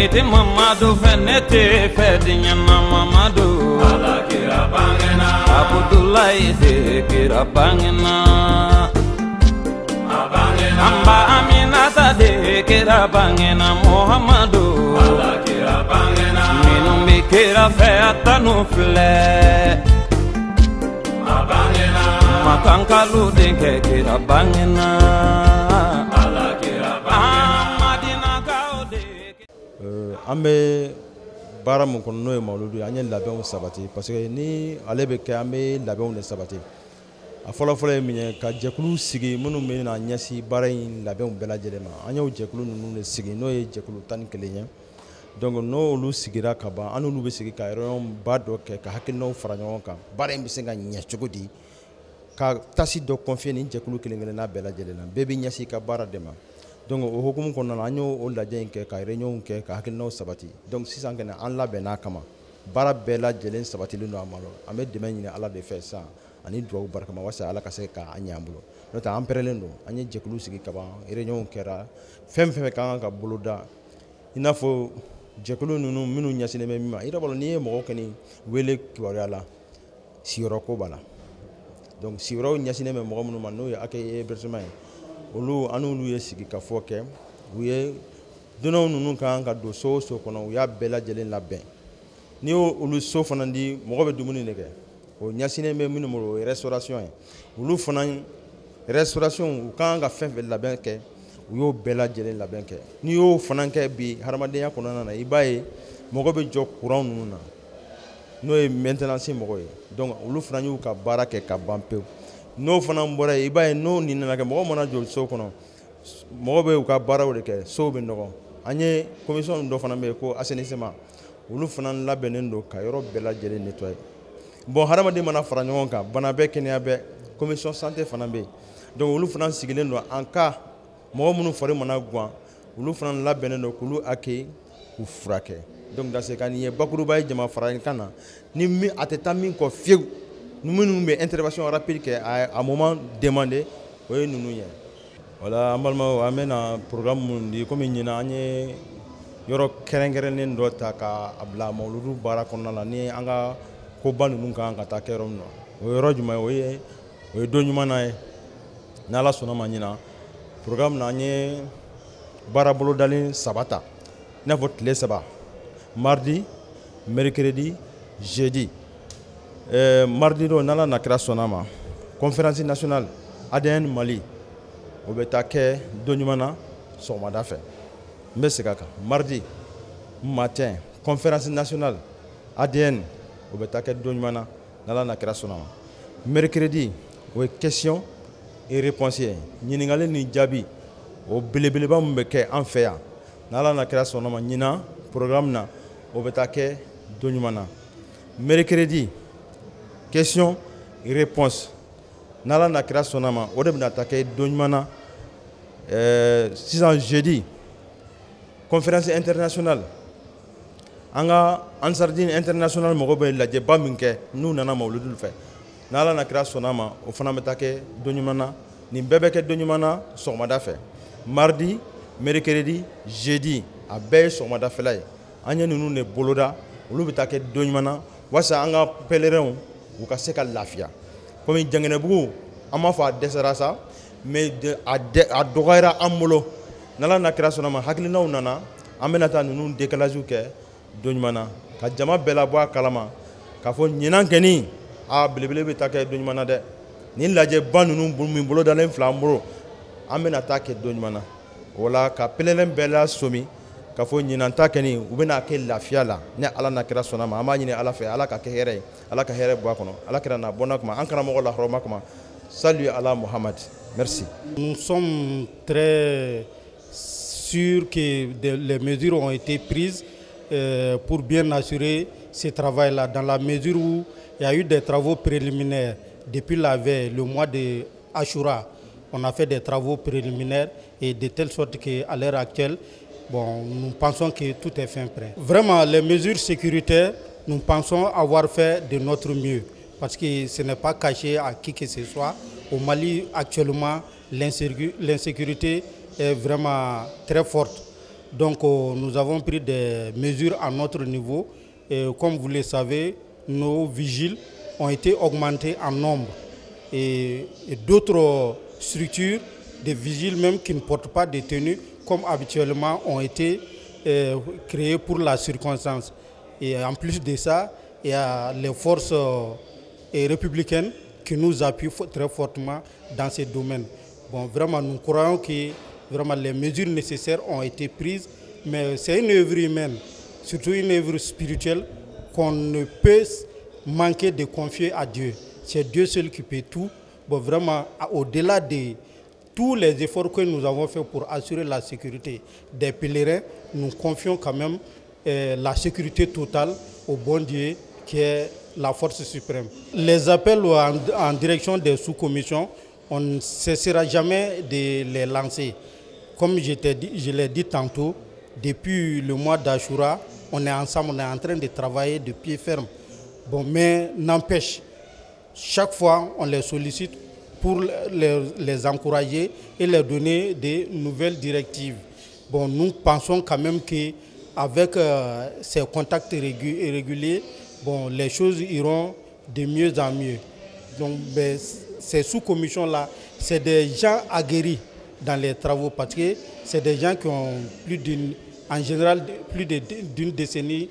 Ne tɛ Mamadu fɛ, ne tɛ fɛ diɲɛ na Mamadu. Ala kira bangena. Abudulayi de kira bangena. A bangena. An ba Aminata de kira bangena Muhammadu. Ala kira bangena. Minnu bɛ kira fɛ, a tanu filɛ. A bangena. Makankalu denkɛ kira bangena. Ala kira bangena. Amadinakaw de. An bɛ baara mun kɔnɔ, n'o ye mawuludu ye, an ye labɛnw sabati, parce que ni ale bɛ kɛ, an bɛ labɛnw de sabati. A fɔlɔfɔlɔ ye min ye, ka jɛkulu sigi minnu bɛ na ɲɛsin baara in labɛnw bɛɛ lajɛlen ma. An y'o jɛkulu ninnu de sigi, n'o ye jɛkulu 11 ye. Donc n'olu sigira ka ban, an n'olu bɛ sigi ka réunion ba dɔ kɛ, ka hakilinaw fara ɲɔgɔn kan, baara in bɛ se ka ɲɛ cogo di, ka tâche dɔ confier nin jɛkulu kelen kelenna bɛɛ lajɛlen na. Bɛɛ bɛ ɲɛsin i ka baara de ma. Donc o hukumu kɔnɔna na, an y'o o lajɛ in kɛ, ka réunion kɛ, ka hakilinaw sabati. Donc sisan kɔni, an labɛnn'a kama, baara bɛɛ lajɛlen sabatilen don an bolo. An bɛ dɛmɛ ɲini Ala de fɛ sisan ani dugawu barikama, walasa Ala ka se k'a ɲɛ an bolo. N'o tɛ, an pɛrɛlen don. An ye jɛkulu sigi ka ban, réunion kɛra, fɛn fɛn ka kan ka boloda, i n'a fɔ jɛkulu ninnu minnu ɲɛsinnen bɛ min ma. I yɛrɛ b'a dɔn, n'i ye mɔgɔ kɔni wele kibaruya la, sigiyɔrɔ ko b'a la. Donc sigiyɔrɔ ɲɛsinnen bɛ mɔgɔ minnu ma, n'o ye accueil hébergement ye, olu, an n'olu ye sigi ka fɔ kɛ. U ye dunanw ninnu ka kan ka don so o so kɔnɔ, u y'a bɛɛ lajɛlen labɛn. N'i y'o olu so fana di, mɔgɔ bɛ dumuni de kɛ, o ɲɛsinnen bɛ minnu bolo, o ye restauration ye. Olu fana restauration, u ka kan ka fɛn fɛn labɛn kɛ, u y'o bɛɛ lajɛlen labɛn kɛ. N'i y'o fana kɛ bi hadamadenya kɔnɔna na, i b'a ye mɔgɔ bɛ jɔ courant ninnu na, n'o ye maintenance mɔgɔ ye. Donc olu fana y'u ka baara kɛ ka ban pewu. N'o fana bɔra yen, i b'a ye n'o nin nana kɛ, mɔgɔ mana jɔ so kɔnɔ, mɔgɔ bɛ u ka baaraw de kɛ, sow bɛ nɔgɔ. An ye commission dɔ fana bɛ yen ko assainissement, olu fana labɛnnen don ka yɔrɔ bɛɛ lajɛlen nettoyer. Bon, hadamaden mana fara ɲɔgɔn kan, bana bɛɛ, kɛnɛya bɛɛ, commission santé fana bɛ yen. Donc olu fana sigilen don en cas mɔgɔ minnu fari mana gan, olu fana labɛnnen don k'olu accueillir, k'u furakɛ. Donc dans ce cas, nin ye bakuruba ye jama fara kan na, ni min a tɛ taa min kɔ fiyewu, ni minnu bɛ intervention rapide kɛ à moment demandé, o ye ninnu ye. Wala an balimaw, an bɛna programme mun di, komi ɲinan an ye yɔrɔ kɛrɛnkɛrɛnnen dɔ ta ka a bila mawuludu baara kɔnɔna la, ni an ka koba ninnu kan ka taa kɛ yɔrɔ min na. O yɔrɔ jumɛn? O ye don ɲuman na ye. N'Ala sɔnna ma, ɲinan programme na, an ye baara bolodalen saba ta, i n'a fɔ tile 3: mardi, mercredi, jeudi. Mardi don, n'Ala na kira sɔnna ma, conférence nationale ADN Mali, o bɛ taa kɛ don ɲuman na sɔgɔmada fɛ. N bɛ segin a kan: mardi matin, conférence nationale ADN, o bɛ taa kɛ don ɲuman na, n'Ala na kira sɔnna ma. Mercredi, o ye question et réponse ye, ɲininkali ni jaabi, o belebeleba min bɛ kɛ an fɛ yan, n'Ala na kira sɔnna ma, ɲinan programme na, o bɛ taa kɛ don ɲuman na. Mercredi, question réponse, n'Ala na kira sɔnna ma, o de bɛna taa kɛ don ɲuman na. Sisan jeudi, conférence internationale, an ka Ansardine international mɔgɔw bɛ lajɛba min kɛ n'u nana mawuludu fɛ, n'Ala na kira sɔnna ma, o fana bɛ taa kɛ don ɲuman na. Nin bɛɛ bɛ kɛ don ɲuman na sɔgɔmada fɛ. Mardi, mercredi, jeudi, a bɛɛ ye sɔgɔmadafɛla ye. An ye ninnu de boloda, olu bɛ taa kɛ don ɲuman na, walasa an ka pèlerins u ka se ka lafiya. Komi Jangɛnɛbugu, an b'a fɔ a dɛsɛra sa, mais a dɔgɔyara an bolo. N'Ala na kira sɔnna ma, hakilinaw nana, an bɛna taa ninnu décalage kɛ don ɲuman na, ka jama bɛɛ labɔ a kalama k'a fɔ ɲinan kɔni, a belebele bɛ taa kɛ don ɲuman na dɛ. Nin lajɛba ninnu min bolodalen filɛ an bolo, an bɛna taa kɛ don ɲuman na. O la, ka pèlerin bɛɛ la somi k'a fɔ ɲinan ta kɔni, u bɛna kɛ lafiya la, ni Ala na kira sɔnna ma. An b'a ɲini Ala fɛ, Ala ka kɛ hɛrɛ ye, Ala ka hɛrɛ bɔ a kɔnɔ, Ala kɛra na bɔnna kuma, an karamɔgɔ la hɔrɔma kuma. Salut ala Muhammad, merci. Nous sommes très sûrs que les mesures ont été prises pour bien assurer ce travail-là, dans la mesure où il y a eu des travaux préliminaires depuis la veille, le mois de Ashura. On a fait des travaux préliminaires et de telle sorte qu'à l'heure actuelle, bon, nous pensons que tout est fin prêt. Vraiment, les mesures sécuritaires, nous pensons avoir fait de notre mieux parce que ce n'est pas caché à qui que ce soit. Au Mali, actuellement, l'insécurité est vraiment très forte. Donc nous avons pris des mesures à notre niveau. Et comme vous le savez, nos vigiles ont été augmentés en nombre. Et d'autres structures, des vigiles même qui ne portent pas de tenue, comme habituellement, ont été créées pour la circonstance. Et en plus de ça, il y a les forces républicaines qui nous appuient très fortement dans ces domaines. Bon, vraiment, nous croyons que vraiment, les mesures nécessaires ont été prises, mais c'est une œuvre humaine, surtout une œuvre spirituelle qu'on ne peut manquer de confier à Dieu. C'est Dieu seul qui peut tout. Bon, vraiment, au-delà de tous les efforts que nous avons faits pour assurer la sécurité des pèlerins, nous confions quand même la sécurité totale au bon Dieu qui est la force suprême. Les appels en direction des sous-commissions, on ne cessera jamais de les lancer. Comme je l'ai dit tantôt, depuis le mois d'Achoura, on est ensemble, on est en train de travailler de pied ferme. Bon, mais n'empêche, chaque fois, on les sollicite pour les encourager et leur donner des nouvelles directives. Bon, nous pensons quand même qu'avec ces contacts réguliers, bon, les choses iront de mieux en mieux. Donc, ben, ces sous-commissions-là, c'est des gens aguerris dans les travaux parce que c'est des gens qui ont en général plus d'une décennie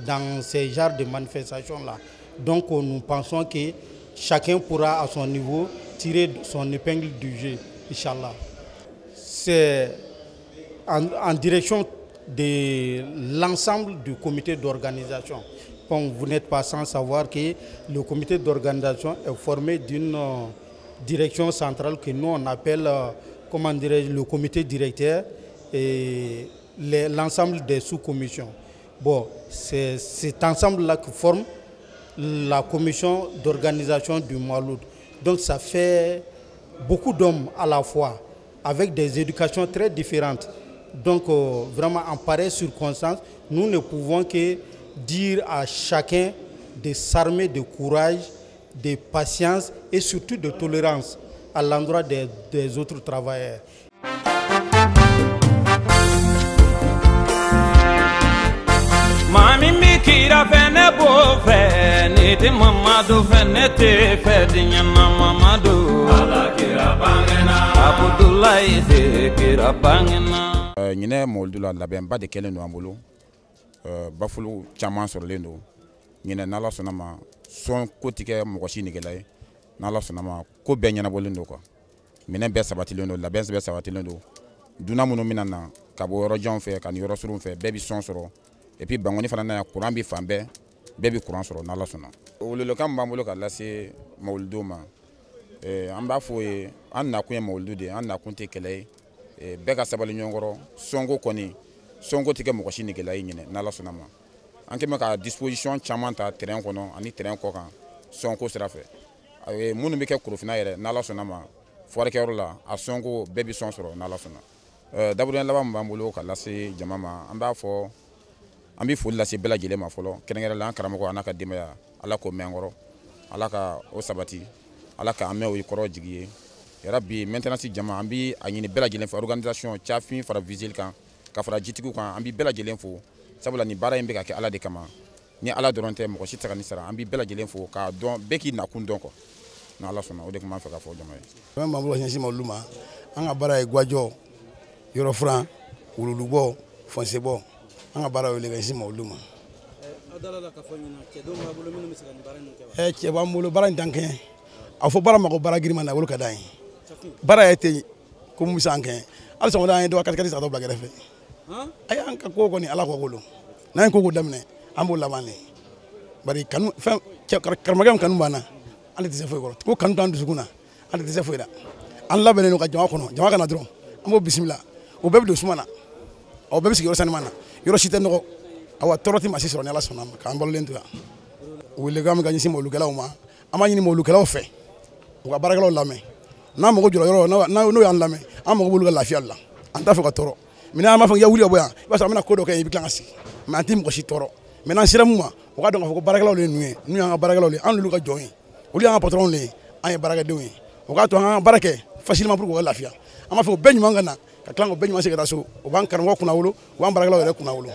dans ces genres de manifestations-là. Donc, nous pensons que chacun pourra à son niveau tirer son épingle du jeu, Inch'Allah. C'est en direction de l'ensemble du comité d'organisation. Bon, vous n'êtes pas sans savoir que le comité d'organisation est formé d'une direction centrale que nous on appelle, comment dirais-je, le comité directeur et l'ensemble des sous-commissions. Bon, c'est cet ensemble-là qui forme la commission d'organisation du Mawloud. Donc ça fait beaucoup d'hommes à la fois, avec des éducations très différentes. Donc vraiment en pareille circonstance, nous ne pouvons que dire à chacun de s'armer de courage, de patience et surtout de tolérance à l'endroit des autres travailleurs. Mami mi kira fene bo fene te Mamadu fene te fedinya Mamadu Ala kira bangena Abdoulaye te kira bangena. Ɲinɛ mawuludu la labɛnba de kɛlen don an bolo, bafulu caman sɔrɔlen don ɲinɛ. N'Ala sɔnna ma, sɔn ko ti kɛ mɔgɔ si negela ye. N'Ala sɔnna ma, ko bɛɛ ɲɛnabɔlen don quoi. Minɛn bɛɛ sabatilen don, labɛn bɛɛ sabatilen don. Dunan minnu bɛna na ka bɔ yɔrɔ janw fɛ ka ni yɔrɔ surun fɛ, bɛɛ bi sɔn sɔrɔ. Et puis Bankoni fana na yan, courant bi fan bɛɛ, bɛɛ bi courant sɔrɔ n'Ala sɔnna. Welewelekan min b'an bolo ka lase mawuludenw ma, an b'a fɔ ye, an nakun ye mawuludu de ye, an nakun tɛ kɛlɛ ye. Bɛɛ ka sabali ɲɔgɔn kɔrɔ. Sɔnko kɔni, sɔnko tɛ kɛ mɔgɔ si negela ye ɲinɛ n'Ala sɔnna ma. An kɛn bɛ ka disposition caman ta terrain kɔnɔ ani terrain kɔ kan sɔnko sira fɛ. Minnu bɛ kɛ Korofina yɛrɛ, n'Ala sɔnna ma, foire la, a sɔnko bɛɛ bi sɔn sɔrɔ n'Ala sɔnna. Daburunya laban min b'an bolo ka lase jama ma, an b'a fɔ, an bɛ foli lase bɛɛ lajɛlen ma fɔlɔ, kɛrɛnkɛrɛn la an karamɔgɔ a n'a ka denbaya. Ala k'o mɛn an kɔrɔ, Ala ka o sabati, Ala k'an mɛn o kɔrɔ jigi ye. Yarabi maintenance jama, an bɛ a ɲini bɛɛ lajɛlen fɛ, organisation cafin fara vigile kan ka fara jitigiw kan, an bɛ bɛɛ lajɛlen fo, sabula nin baara in bɛ ka kɛ Ala de kama. Ni Ala dɔrɔn tɛ, mɔgɔ si tɛ se ka nin sara. An bɛ bɛɛ lajɛlen fo k'a dɔn bɛɛ k'i nakun dɔn quoi. N'Ala sɔnna, o de tun b'an fɛ ka fɔ jama ye. Fɛn b'an bolo ka ɲɛsin olu ma, an ka baara ye guwajɔ, yɔrɔ furan, wululubɔ, fɔnsebɔ. An ka baara wele ka ɲɛsin olu ma. Aw dala la k'a fɔ ɲɛna, cɛdenw b'a bolo minnu bɛ se ka nin baara ninnu kɛ wa? Cɛ b'an bolo, baara in t'an kɛɲɛ. A fɔ baara ma ko baara girinman na, olu ka d'an ye. Baara yɛrɛ tɛ yen ko mun bɛ se an kɛɲɛ. Hali sɔgɔmada an ye dɔ katikati san ka dɔ bila kɛrɛfɛ. Ayi, an ka ko kɔni Ala kɔ ko don. N'an ye ko ko daminɛ, an b'o laban de. Bari kanu fɛn karamɔgɔkɛ min kanu b'an na, an tɛ se foyi kɔrɔ. Ko kanu t'an dusukun na, an tɛ se foyi la. An labɛnnen don ka jama kɔnɔ, jama ka na dɔrɔn, an b'o bisimila. O bɛɛ bɛ don suma na, o bɛɛ bɛ sigi yɔrɔ sanuman na. Yɔrɔ si tɛ nɔgɔ, awa tɔɔrɔ tɛ maa si sɔrɔ ni Ala sɔnna ma, k'an balolen to yan. Welewelekan min ka ɲɛsin mawulukɛlaw ma, an b'a ɲini mawulukɛlaw fɛ, u ka baarakɛlaw lamɛn. N'an mago jɔra yɔrɔ, n'o y'an lamɛn, an mago b'olu ka lafiya la. An t'a fɛ ka tɔɔrɔ. Mais n'an b'a fɔ k'i ka wuli ka bɔ yan, i b'a sɔrɔ an bɛna ko dɔ kɛ, i bɛ tila ka sigi. Mais an tɛ mɔgɔ si tɔɔrɔ. Mais n'an sera mun ma, u k'a dɔn k'a fɔ ko baarakɛlaw de ye ninnu ye, ninnu y'an ka baarakɛlaw de ye, an n'olu ka jɔn ye. Olu y'an ka patron de ye, an ye baarakɛdenw ye. O k'a to an ka baara kɛ facilement pour k'u ka lafiya. An b'a fɔ o bɛɛ ɲuman ka na. Ka tila k'o bɛɛ ɲuman segin ka taa so, o b'an karamɔgɔ kunna wolo, o b'an baarakɛlaw yɛrɛ kunna wolo.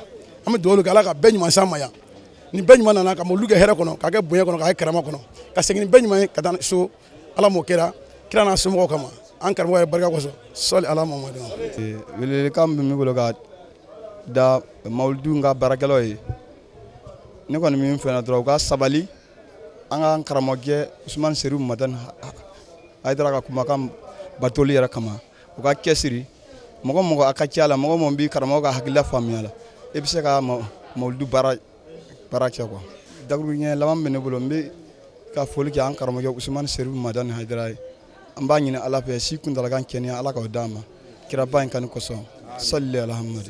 An bɛ dugawu kɛ Ala ka bɛɛ ɲuman s'an ma yan. Ni bɛɛ ɲuman nana ka mawuludu kɛ hɛrɛ kɔnɔ, k'a kɛ bonya kɔnɔ, k'a kɛ karama kɔnɔ, ka segin ni bɛɛ ɲuman ye ka taa so. Ala m'o kɛra kira n'a somɔgɔw kama, an karamɔgɔ yɛrɛ barika kosɔn, sɔli Ala Mamadu. Welelikan min bɛ ne bolo ka da mawuludu ka baarakɛlaw ye, ne kɔni min fɛn na dɔrɔn, u ka sabali. An ka karamɔgɔkɛ Usumani Serifu Madani Hayidara ka kumakan batoli yɛrɛ kama, u ka cɛsiri. Mɔgɔ mɔgɔ a ka ca la, mɔgɔ mɔgɔ b'i karamɔgɔ ka hakilila faamuya la, i bɛ se ka mawuludu baara kɛ quoi. Dakuruɲɛ laban bɛ ne bolo, n bɛ ka foli kɛ an karamɔgɔkɛ Usumani Serifu Madani Hayidara ye. An b'a ɲini Ala fɛ, si kuntalakan kɛnɛya Ala k'o d'an ma kiraba in kanu kosɔn, sali alhamdu.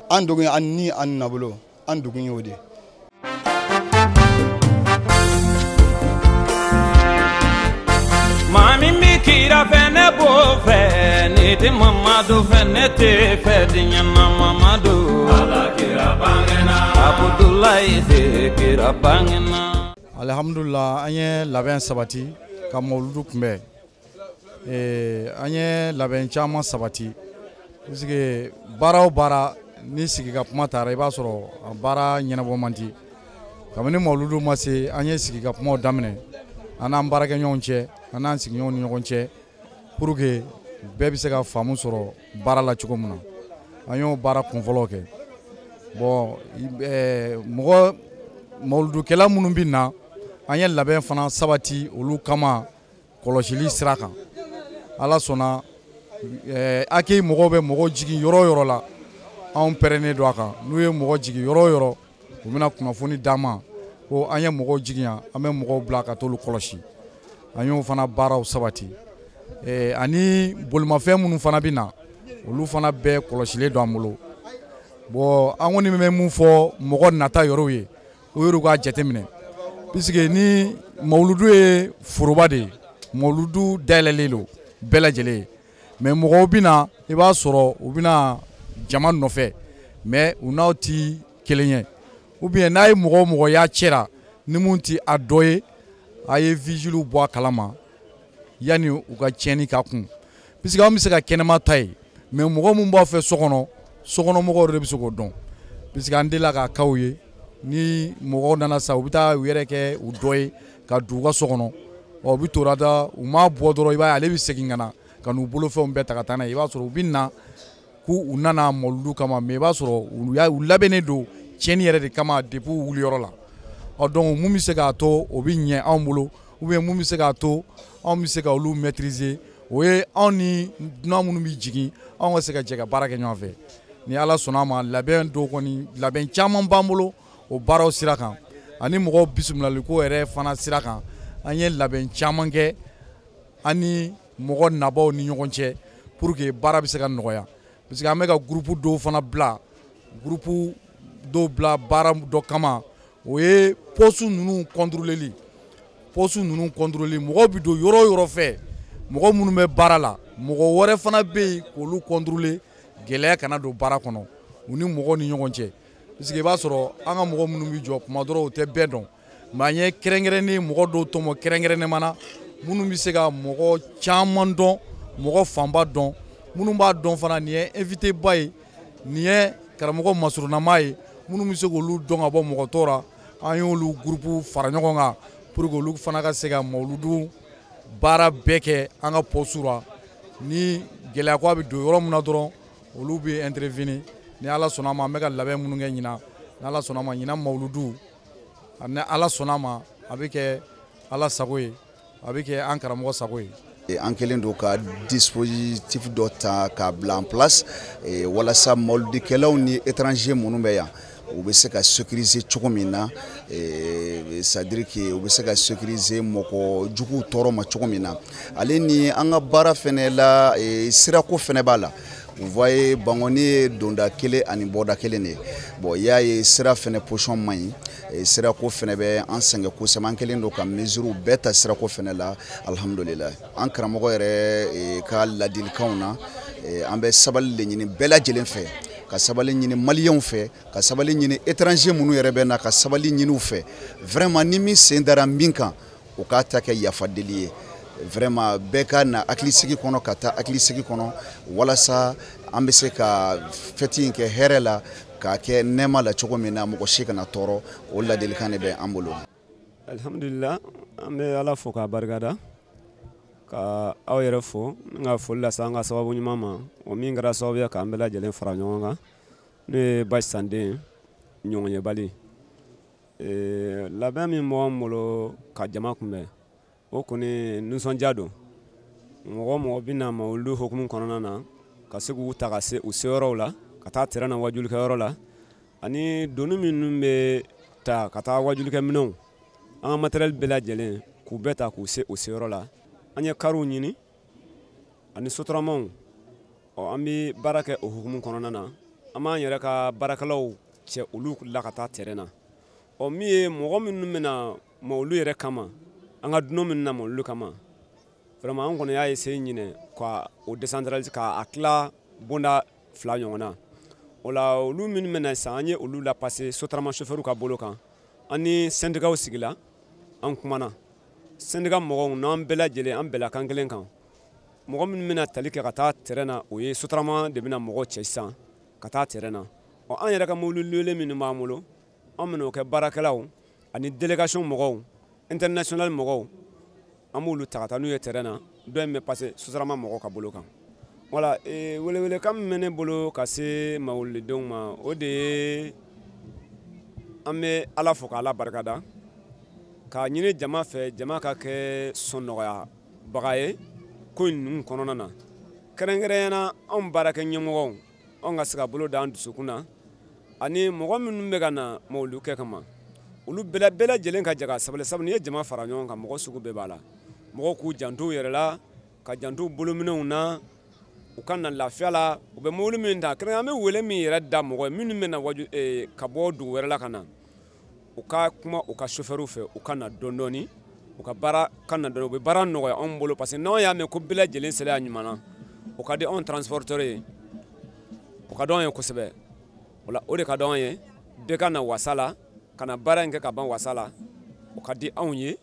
An dogo an ni an nabolo, an dogo y'o de ye. Maa min bɛ kira fɛ ne b'o fɛ, ne tɛ Mamadu fɛ, ne tɛ fɛ diɲɛ na Mamadu. Ala kira bangena, Abudulayi de kira bangena. Alhamdulillah, an ye labɛn sabati ka mawuludu kunbɛn. An ye labɛn caman sabati parce que baara o baara ni sigi ka kuma taara, i b'a sɔrɔ a baara ɲɛnabɔ man di. Kabini mawuludu ma se, an ye sigi ka kumaw daminɛ an n'an baarakɛɲɔgɔnw cɛ, an n'an sigiɲɔgɔnw ni ɲɔgɔn cɛ, pour que bɛɛ bɛ se ka faamu sɔrɔ baara la cogo min na. An y'o baara kunfɔlɔ kɛ. Bon, mɔgɔ mawuludukɛla minnu bɛ na, an ye labɛn fana sabati olu kama kɔlɔsili sira kan. Ala sɔnna, accueil mɔgɔw bɛ mɔgɔw jigin yɔrɔ o yɔrɔ la, anw pɛrɛnnen don a kan. N'u ye mɔgɔ jigin yɔrɔ o yɔrɔ, u bɛna kunnafoni d'an ma ko an ye mɔgɔw jigin yan, an bɛ mɔgɔw bila ka t'olu kɔlɔsi. An y'o fana baaraw sabati. Ani bolimafɛn minnu fana bɛ na, olu fana bɛɛ kɔlɔsilen don an bolo. Bon, an kɔni bɛ mun fɔ mɔgɔ nata yɔrɔw ye, o yɛrɛ k'a jateminɛ, puisque ni mawuludu ye foroba de ye, mawuludu dayɛlɛlen don bɛɛ lajɛlen ye. Mais mɔgɔw bɛ na, i b'a sɔrɔ u bɛna jama nɔfɛ, mais u n'aw ti kelen ye. Ou bien n'a ye mɔgɔ o mɔgɔ y'a cɛra ni mun ti a dɔ ye, a ye vigile bɔ a kalama yanni u ka tiɲɛni k'a kun, puisque anw bɛ se ka kɛnɛma ta ye, mais mɔgɔ mun b'a fɛ so kɔnɔ, sokɔnɔmɔgɔw de bɛ se k'o dɔn, puisque an delila k'a kaw ye. Ni mɔgɔw nana sa, u bɛ taa u yɛrɛ kɛ u dɔ ye ka don u ka so kɔnɔ. Ɔ, u bɛ tora da, u m'a bɔ dɔrɔn, i b'a ye ale bɛ segin ka na ka n'u bolofɛnw bɛɛ ta ka taa n'a ye. I b'a sɔrɔ u bɛ na k'u nana mawuludu kama, mais i b'a sɔrɔ u labɛnnen don tiɲɛni yɛrɛ de kama depuis u wuliyɔrɔ la. Ɔ, donc mun bɛ se k'a to o bɛ ɲɛ anw bolo, ou bien mun bɛ se k'a to anw bɛ se ka olu maîtriser, o ye anw ni dunan minnu bɛ jigin, anw ka se ka jɛ ka baara kɛ ɲɔgɔn fɛ. Ni Ala sɔnna a ma, labɛn dɔw kɔni, labɛn caman b'an bolo o baaraw sira kan, ani mɔgɔw bisimilaliko yɛrɛ fana sira kan. An ye labɛn caman kɛ an ni mɔgɔ nabaw ni ɲɔgɔn cɛ pour que baara bɛ se ka nɔgɔya, parce que an bɛ ka groupe dɔw fana bila, groupe dɔw bila baara dɔ kama, o ye poste ninnu contrôleli. Poste ninnu contrôleli, mɔgɔw bɛ don yɔrɔ o yɔrɔ fɛ, mɔgɔ minnu bɛ baara la, mɔgɔ wɛrɛ fana bɛ yen k'olu contrôler, gɛlɛya kana don baara kɔnɔ u ni mɔgɔw ni ɲɔgɔn cɛ. Parce que i b'a sɔrɔ an ka mɔgɔ minnu bɛ jɔ kuma dɔrɔn, u tɛ bɛɛ dɔn, mais an ye kɛrɛnkɛrɛnnen mɔgɔ dɔw tɔmɔ kɛrɛnkɛrɛnnema na, minnu bɛ se ka mɔgɔ caman dɔn, mɔgɔ fanba dɔn, minnu b'a dɔn fana nin ye invité ba ye, nin ye karamɔgɔ masurunama ye, minnu bɛ se k'olu dɔn ka bɔ mɔgɔ tɔw la. An y'olu groupe fara ɲɔgɔn kan pour que olu fana ka se ka mawuludu baara bɛɛ kɛ an ka poste la. Ni gɛlɛya ko a bɛ don yɔrɔ min na dɔrɔn, olu bɛ intervenir. Ni Ala sɔnna a ma, an bɛ ka labɛn minnu kɛ ɲinan, ni Ala sɔnna a ma, ɲinan mawuludu, ni Ala sɔnna a ma, a bɛ kɛ Ala sago ye, a bɛ kɛ an karamɔgɔ sago ye. An kɛlen don ka dispositif dɔ ta k'a bila en place walasa mawuludikɛlaw ni étranger minnu bɛ yan, u bɛ se ka sécuriser cogo min na, c'est-à-dire que u bɛ se ka sécuriser mɔgɔ juguw tɔɔrɔ ma cogo min na. Ale ni an ka baara fɛnɛ la, sirako fɛnɛ b'a la. Vous voyez, Banconi ye donda kelen ani bɔda kelen de ye. Bon, i y'a ye sira fɛnɛ position man ɲi, sirako fɛnɛ bɛ an sɛgɛn kosɛbɛ. An kɛlen don ka mesures bɛɛ ta sirako fɛnɛ la, alhamdulillah. An karamɔgɔ yɛrɛ ka ladilikanw na, an bɛ sabali de ɲini bɛɛ lajɛlen fɛ, ka sabali ɲini maliyɛnw fɛ, ka sabali ɲini étranger minnu yɛrɛ bɛ na, ka sabali ɲini u fɛ. Vraiment, ni min sen dara min kan, o k'a ta kɛ yafadeli ye. Vraiment bɛɛ ka na hakilisigi kɔnɔ ka taa hakilisigi kɔnɔ walasa an bɛ se ka fɛti in kɛ hɛrɛ la k'a kɛ nɛɛma la cogo min na mɔgɔ si kana tɔɔrɔ o ladilikan de bɛ an bolo. Alhamdulillah an bɛ Ala fo k'a barikada ka aw yɛrɛ fo n ka foli lase an ka sababu ɲuman ma o min kɛra sababu ye k'an bɛɛ lajɛlen fara ɲɔgɔn kan n'o ye Basi Sanden ɲɔgɔnyebali. Labɛn min b'an bolo ka jama kunbɛn o kɔni nisɔndiya don mɔgɔ o mɔgɔ bɛ na mawuludu hukumu kɔnɔna na ka se k'u ta ka se u seyɔrɔw la ka taa terrain na wajulikɛyɔrɔ la ani doni minnu bɛ ta ka taa wajulikɛminɛnw an ka matériel bɛɛ lajɛlen k'u bɛɛ ta k'u se u seyɔrɔ la an ye kariw ɲini ani sotaramaw ɔ an bɛ baara kɛ o hukumu kɔnɔna na an b'an yɛrɛ ka baarakɛlaw cɛ olu la ka taa terrain na ɔ min ye mɔgɔ minnu bɛna mawulu yɛrɛ kama an ka dunan minnu na mawulu kama vraiment an kɔni y'a essayer ɲinɛ ka o décentraliser k'a tila bonda 2 ɲɔgɔn na o la olu minnu bɛna sisan an ye olu la passer sotarama chauffeur ka bolo kan an ni syndicat sigila an kumana syndicat mɔgɔw n'an bɛɛ lajɛlen an bɛnna kan kelen kan mɔgɔ minnu bɛna tali kɛ ka taa terrain na o ye sotarama de bɛna mɔgɔw cɛ sisan ka taa terrain na ɔ an yɛrɛ ka mobili luwele minnu b'an bolo an bɛna o kɛ baarakɛlaw ani délégation mɔgɔw international mɔgɔw an b'olu ta ka taa n'u ye terrain na dɔ in bɛ passer sotarama mɔgɔw ka bolo kan. Voilà welewelekan min bɛ ne bolo ka se mawuludenw ma o de ye an bɛ Ala fo k'Ala barikada k'a ɲini jama fɛ jama ka kɛ sɔnnɔgɔyabaga ye ko ninnu kɔnɔna na kɛrɛnkɛrɛnnenya la anw baarakɛ ɲɛmɔgɔw anw ka se ka bolo da an dusukun na ani mɔgɔ minnu bɛ ka na mawulu kɛ kama olu bɛɛ lajɛlen ka jɛ ka sabali sabu n'i ye jama fara ɲɔgɔn kan mɔgɔ sugu bɛɛ b'a la mɔgɔw k'u janto u yɛrɛ la ka janto u bolominɛnw na u ka na lafiya la u bɛ mobili min ta kɛrɛnkɛrɛn an bɛ wele min yɛrɛ da mɔgɔ ye minnu bɛ na waju ka bɔ dugu wɛrɛ la ka na u ka kuma u ka chauffeur fɛ u ka na dɔɔni dɔɔni u ka baara ka na dɔɔni u bɛ baara nɔgɔya anw bolo parce que n'anw y'a mɛn ko bɛɛ lajɛlen sera a ɲuman na o ka di anw transporteur ye o ka di anw ye kosɛbɛ o la o de ka di anw ye bɛɛ ka na wasa la ka na baara in kɛ ka ban wasa la o ka di anw ye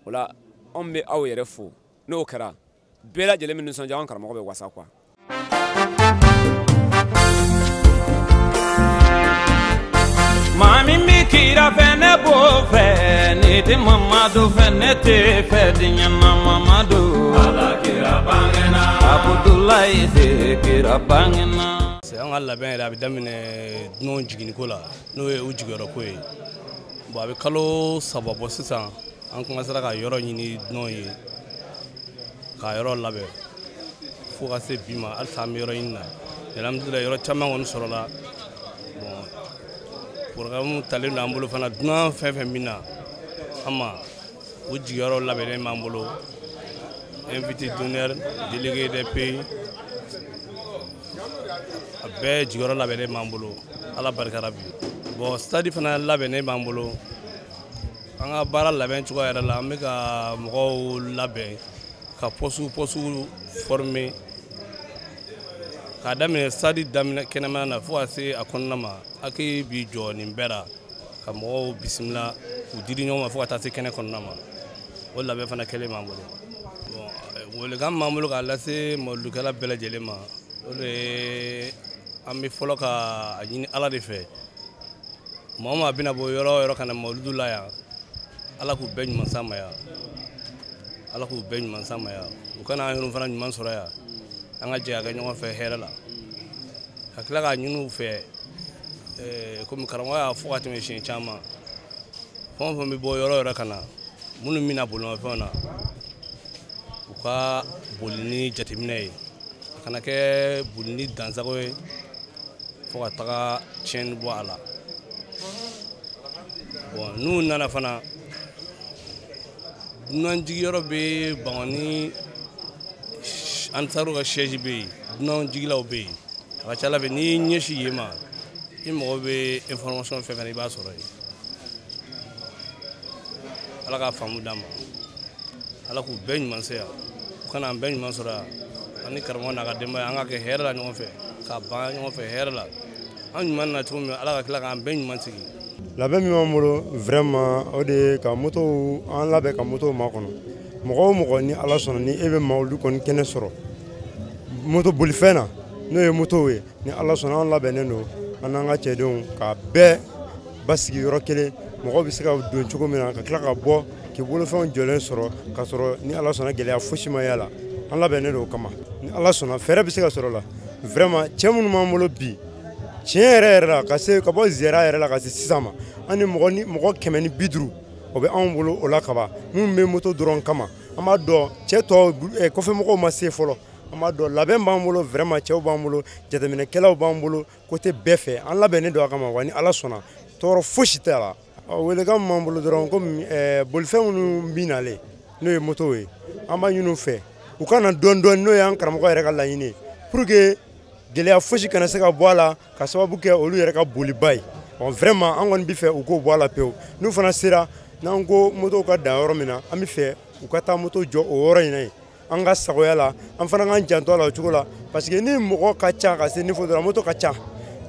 o la anw bɛ aw yɛrɛ fo n'o kɛra bɛɛ lajɛlen bɛ nisɔndiya anw karamɔgɔ bɛ wasa quoi. Maa min bɛ kira fɛ ne b'o fɛ ne tɛ Mamadu fɛ ne tɛ fɛ diɲɛ na Mamadu. Ala kira bangena. Abudulayi de kira bangena. An ka labɛn yɛrɛ a bɛ daminɛ dunanw jiginniko la n'o ye u jigiyɔrɔko ye bon a bɛ kalo 3 bɔ sisan an commencera ka yɔrɔ ɲini dunanw ye ka yɔrɔ labɛn fo ka se bi ma halisa an bɛ yɔrɔ ɲini na alhamdulilayi yɔrɔ caman kɔni sɔrɔla bon programme talen don an bolo fana dunan fɛn fɛn bɛ na an ma o jigiyɔrɔ labɛnnen b'an bolo invité d'honneur délégué des pays a bɛɛ jigiyɔrɔ labɛnnen b'an bolo Ala barika bi bon stade fana labɛnnen b'an bolo an ka baara labɛn cogoya yɛrɛ la an bɛ ka mɔgɔw labɛn ka poste former k'a daminɛ stade daminɛ kɛnɛmana na fo ka se a kɔnɔna ma accueil bi jɔ nin bɛɛ la ka mɔgɔw bisimila k'u didi ɲɔgɔn ma fo ka taa se kɛnɛ kɔnɔna ma o labɛn fana kɛlen b'an bolo bon welekan b'an bolo k'a lase mawuludukɛla bɛɛ lajɛlen ma o de ye an bɛ fɔlɔ ka a ɲini Ala de fɛ maa o maa bɛna bɔ yɔrɔ o yɔrɔ ka na mawuludu la yan Ala k'u bɛɛ ɲuman s'an ma yan Ala k'u bɛɛ ɲuman s'an ma yan u kana an yɛrɛ fana ɲuman sɔrɔ yan an ka jɛ ka kɛ ɲɔgɔn fɛ hɛrɛ la ka tila k'a ɲini u fɛ komi karamɔgɔ y'a fɔ ka tɛmɛ siɲɛ caman fɛn o fɛn bɛ bɔ yɔrɔ o yɔrɔ ka na minnu bɛna bolimafɛnw na u ka boli ni jateminɛ ye a kana kɛ boli ni dansago ye fo ka taga tiɲɛni bɔ a la bon n'u nana fana dunan jigiyɔrɔ bɛ Bankɔni Ansaru ka siège bɛ yen dunan jigilaw bɛ yen a ka ca Ala fɛ n'i y'i ɲɛsin yen ma i mago bɛ information fɛn fɛn na i b'a sɔrɔ yen Ala k'a faamu d'an ma Ala k'u bɛɛ ɲuman se yan u kana an bɛɛ ɲuman sɔrɔ yan ani karamɔgɔ n'a ka denbaya an ka kɛ hɛrɛ la ɲɔgɔn fɛ ka ban ɲɔgɔn fɛ hɛrɛ la an ɲuman na cogo min Ala ka tila k'an bɛɛ ɲuman sigi. Labɛn min b'an bolo vraiment o de ye ka motow an labɛn ka motow makɔnɔ Mɔgɔ o mɔgɔ ni Ala sɔnna ni e bɛ mawuludu kɔni kɛnɛ sɔrɔ moto bolifɛn na n'o ye motow ye, ni Ala sɔnna an labɛnnen don an n'an ka cɛdenw k'a bɛɛ basigi yɔrɔ kelen, mɔgɔw bɛ se ka don cogo min na ka tila ka bɔ k'i bolofɛnw jɔlen sɔrɔ k'a sɔrɔ ni Ala sɔnna gɛlɛya fosi ma y'a la. An labɛnnen don o kama, ni Ala sɔnna fɛɛrɛ bɛ se ka sɔrɔ la. Vraiment cɛ minnu b'an bolo bi tiɲɛ yɛrɛ yɛrɛ la, ka se ka bɔ zɛra yɛrɛ la ka se sisan ma, an ni mɔgɔ 150 o bɛ anw bolo o la kaban, minnu bɛ moto dɔrɔn kama. An b'a dɔn cɛ tɔw kɔfɛmɔgɔw ma se fɔlɔ, an b'a dɔn labɛn b'an bolo, vraiment cɛw b'an bolo, jateminɛkɛlaw b'an bolo côté bɛɛ fɛ, an labɛnnen don a kama. Wa ni Ala sɔnna tɔɔrɔ fosi t'a la. Welekan min b'an bolo dɔrɔn, komi bolifɛn minnu bɛ nalen n'o ye motow ye, an b'a ɲini u fɛ u ka na dɔɔni dɔɔni, n'o y'an karamɔgɔ yɛrɛ ka laɲini ye, pour que gɛlɛya fosi kana se ka bɔ a la ka sababu kɛ olu yɛrɛ ka boliba ye. Vraiment an kɔni bɛ fɛ u k'o bɔ a la pewu. N'u fana sera, n'an ko motow ka dan yɔrɔ min na, an bɛ fɛ u ka taa moto jɔ o yɔrɔ in na yen, an ka sagoya la, an fana k'an janto a la o cogo la, parce que ni mɔgɔ ka ca ka se niveau dɔ la, moto ka ca,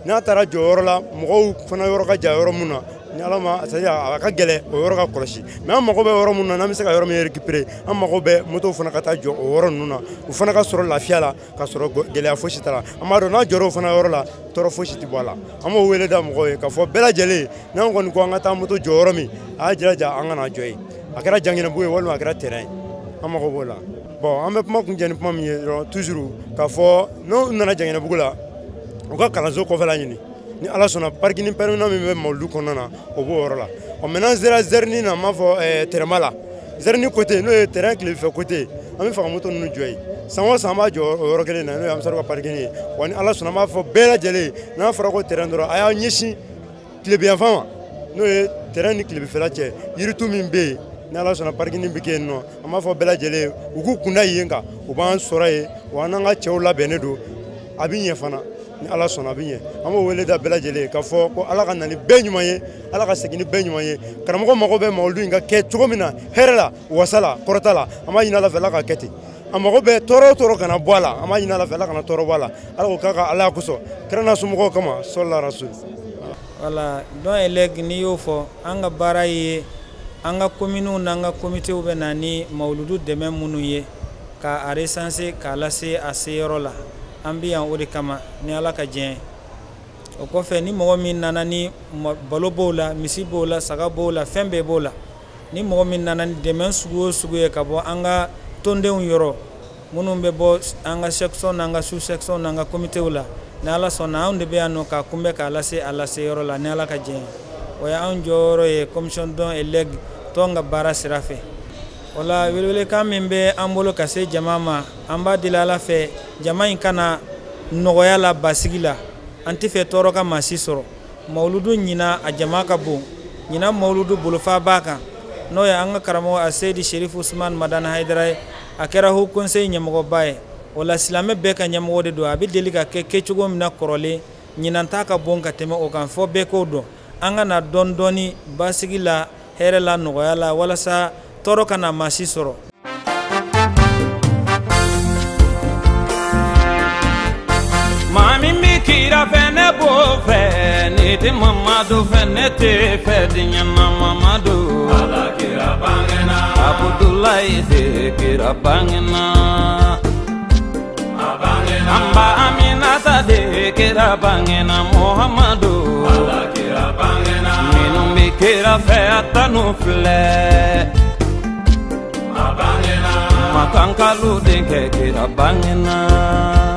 n'a taara jɔ yɔrɔ la, mɔgɔw fana yɔrɔ ka jan yɔrɔ mun na, ni Ala ma, c'est à dire a ka gɛlɛn o yɔrɔ ka kɔlɔsi. Mais an mago bɛ yɔrɔ mun na, n'an bɛ se ka yɔrɔ min récupérer, an mago bɛ motow fana ka taa jɔ o yɔrɔ ninnu na, u fana ka sɔrɔ lafiya la, ka sɔrɔ gɛlɛya fosi t'a la. An b'a dɔn n'a jɔra o fana yɔrɔ la, tɔɔrɔ fosi tɛ bɔ a la. An b'o wele da mɔgɔw ye k'a fɔ bɛɛ lajɛlen, n'an kɔni ko an ka taa moto jɔ yɔrɔ min, a y'a jilaja an ka n'a jɔ yen, a kɛra Janginɛbugu ye walima a kɛra terrain ye, an mago b'o la. Bon, an bɛ kuma kuncɛ ni kuma min ye dɔrɔn, toujours k'a fɔ n'u nana Janginɛbugu la, u ka kalanso kɔfɛla ɲini, ni Ala sɔnna parking permanent min bɛ mawuludu kɔnɔna na, o b'o yɔrɔ la. Ɔ maintenant sera zɛrini na, n b'a fɔ terrain la, zɛrini côté n'o ye terrain tilefɛ côté, an bɛ fɛ ka moto ninnu jɔ yen. San o san an b'a jɔ o yɔrɔ kelen na, n'o ye Amisari ka parking ye. Wa ni Ala sɔnna an b'a fɔ bɛɛ lajɛlen, n'a fɔra ko terrain dɔrɔn, a y'aw ɲɛsin tilebiyanfan ma, n'o ye terrain ni tilebifɛla cɛ, yiritu min bɛ yen, ni Ala sɔnna parking bɛ kɛ yen nɔ. An b'a fɔ bɛɛ lajɛlen u k'u kunda yen kan, u b'an sɔrɔ yen, wa an n'an ka cɛw labɛnnen don, a bɛ ɲɛ fana. Ni Ala sɔnna a bɛ ɲɛ. An b'o wele da bɛɛ lajɛlen k'a fɔ ko Ala ka na ni bɛɛ ɲuman ye, Ala ka segin ni bɛɛ ɲuman ye. Karamɔgɔ mago bɛ mawuludu in ka kɛ cogo min na, hɛrɛ la, wasa la, kɔrɔta la, an b'a ɲini Ala fɛ Ala ka kɛ ten. A mago bɛ tɔɔrɔ o tɔɔrɔ kana bɔ a la, an b'a ɲini Ala fɛ Ala kana tɔɔrɔ bɔ a la. Ala k'o k'a ka Ala kosɔn, kira n'a somɔgɔw kama, sɔlila rasul. Voilà, don eleg n'i y'o fɔ, an ka baara ye an ka kominiw n'an ka komitew bɛ na ni mawuludu dɛmɛ minnu ye k'a recenser k'a lase a seyɔrɔ la. An bɛ yan o de kama ni Ala ka diɲɛ. O kɔfɛ ni mɔgɔ min nana ni balo b'o la, misi b'o la, saga b'o la, fɛn bɛɛ b'o la, ni mɔgɔ min nana ni dɛmɛ sugu o sugu ye ka bɔ an ka tɔndenw yɔrɔ minnu bɛ bɔ an ka section n'an ka sous section n'an ka komitew la, ni Ala sɔnna anw de bɛ yan nɔ k'a kunbɛn k'a lase a lase yɔrɔ la ni Ala ka diɲɛ. O ye anw jɔyɔrɔ ye commission don et legs tɔn ka baara sira fɛ. O la welewelekan min bɛ an bolo ka se jama ma, an b'a deli Ala fɛ jama in kana nɔgɔya la, basigi la. An tɛ fɛ tɔɔrɔ ka maa si sɔrɔ. Mawuludu ɲina a jama ka bon, ɲina mawuludu bolofa b'a kan, n'o ye an ka karamɔgɔ Aseyidi Serifu Usumani Madani Hayidara ye. A kɛra Haut Conseil ɲɛmɔgɔba ye. O la silamɛ bɛɛ ka ɲɛmɔgɔ de don. A bɛ deli ka kɛ kɛcogo min na kɔrɔlen, ɲinan ta ka bon ka tɛmɛ o kan, fɔ bɛɛ k'o dɔn. An ka na dɔɔni dɔɔni basigi la, hɛrɛ la, nɔgɔya la, walasa tɔɔrɔ kana maa si sɔrɔ. Maa min bɛ kira fɛ ne b'o fɛ, ne tɛ Mamadu fɛ ne tɛ fɛ diɲɛ na Mamadu. Ala kira bangena. Abudulayi de kira bangena. A bangena. An ba Aminata de kira bangena Muhamadu. Ala kira bangena. Minnu bɛ kira fɛ a tanu filɛ. A bangena. Makankalu denkɛ kira bangena.